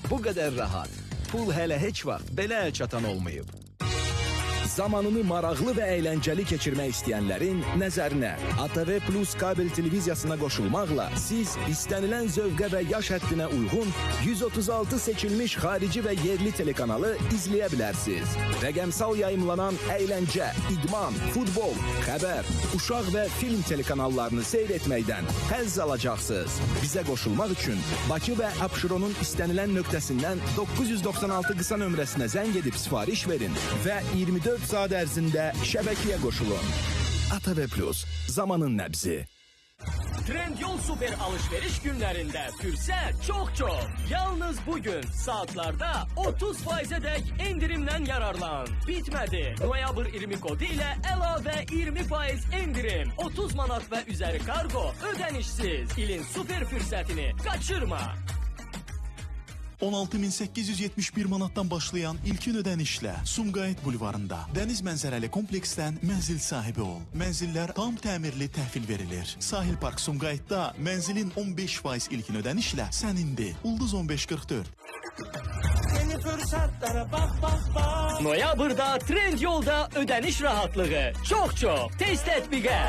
Bu qədər rahat. Pul hələ heç vaxt belə əl çatan olmayıb. Zamanını maraqlı və əyləncəli keçirmək istəyənlərin nəzərinə ATV Plus kabel televiziyasına qoşulmaqla siz istənilən zövqə və yaş həddinə uyğun 136 seçilmiş xarici və yerli telekanalı izləyə bilərsiniz. Rəqəmsal yayımlanan əyləncə, idman, futbol, xəbər, uşaq və film telekanallarını seyr etməkdən həzz alacaqsınız. Bizə qoşulmaq üçün Bakı və Abşeronun istənilən nöqtəsindən 996 qısa nömrəsinə zəng edib sifariş verin və 24 saat ərzində şəbəkəyə qoşulun. ATV Plus, zamanın nəbzi. Trendyol Süper alışveriş günlerinde fürsət çok çok. Yalnız bugün saatlarda 30%'e dek indirimden yararlan. Bitmedi. Noyabr 20 kodu ile əlavə 20% indirim. 30 manat ve üzeri kargo ödenişsiz. İlin süper fürsətini kaçırma. 16.871 manatdan başlayan ilkin ödənişlə Sumqayıt bulvarında dəniz mənzərəli kompleksdən mənzil sahibi ol. Mənzillər tam təmirli təhvil verilir. Sahil Park Sumqayıtda mənzilin 15% ilkin ödənişlə sənindir. Ulduz 1544. Yeni fırsatlara bak bak bak. Noyabrda Trendyol'da ödəniş rahatlığı. Çok çok. Tez tətbiqə.